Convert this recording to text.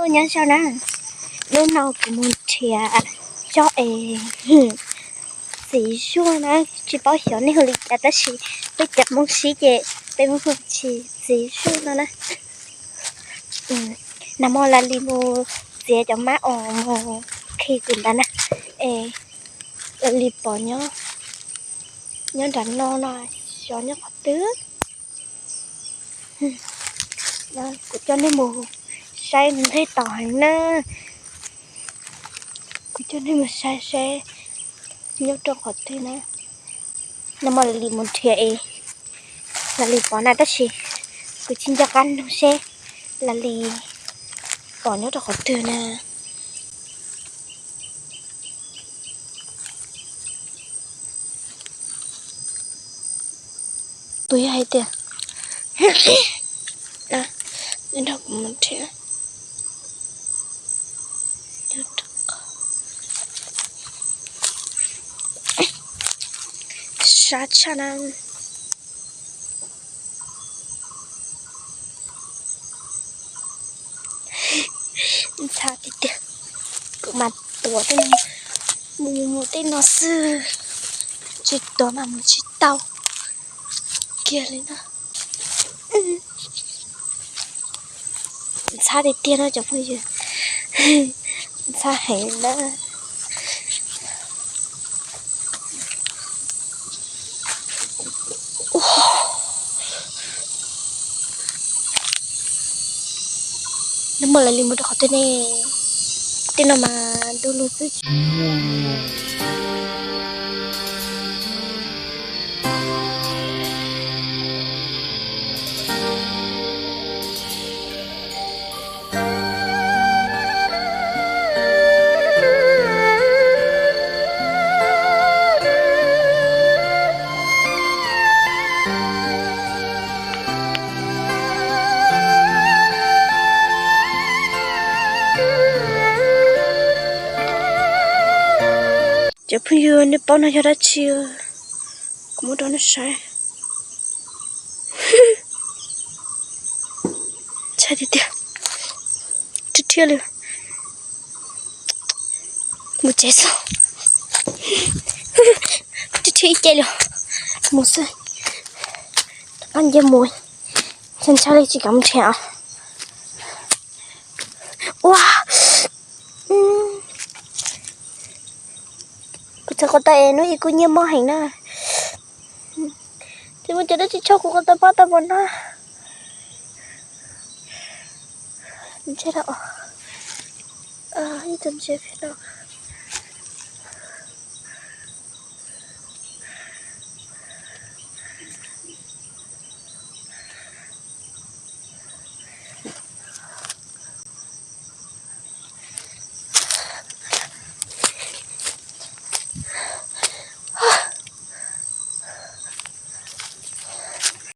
Nyob zoo na, hnub no kuv mus nrhiav cov es txiv zuaj na, tsis paub xyov nej hu li cas tab sis peb cov Hmoob sib ces peb Hmoob hu txiv zuaj no na. Nag hmo Lis mus txiav cov mab os mus khi kuv ntawd na, es Lis pom nyob nram no no, xyov nyob qhov twg. Kuv coj nej mus saib nqaij tau heev na. Kuv coj nej mus saib seb nyob rau qhov twg na. Nag hmo Lis mus nrhiav es Lis pom na tab sis kuv tsis nco qab nug seb Lis pom nyob rau qhov twg na. Tus yog hais tias, nrog kuv mus nrhiav. Sab tshaj na. Ntxhab tiag tiag, kuv mas tuav tej no, mus mus mus tej no xwb, tsis tuav mas mus tsis tau kiag li na. Ntxhab tiag tiag no cov phooj ywg, ntxhab heev na. Nag hmo Lis mus rau qhov twg ne? Tej no mas du lug xwb. Cov phooj ywg, nej paub no yog dab tsi? Kuv muab rau nej saib. Ntxhab tiag tiag, rhiab rhiab li. Mus tsev xwb, rhiab rhiab ib ce li. Mus xwb, qab nce mus, ntshai ntshai li tsis kam mus nrhiav. Ua, kuv txhais ko taw es hnub ib kuj nyiaj mob heev na. Tsis muaj cov dab tsi tshob kuv ko taw pab tau mus na. Ntshe ib tug ntsia pem no.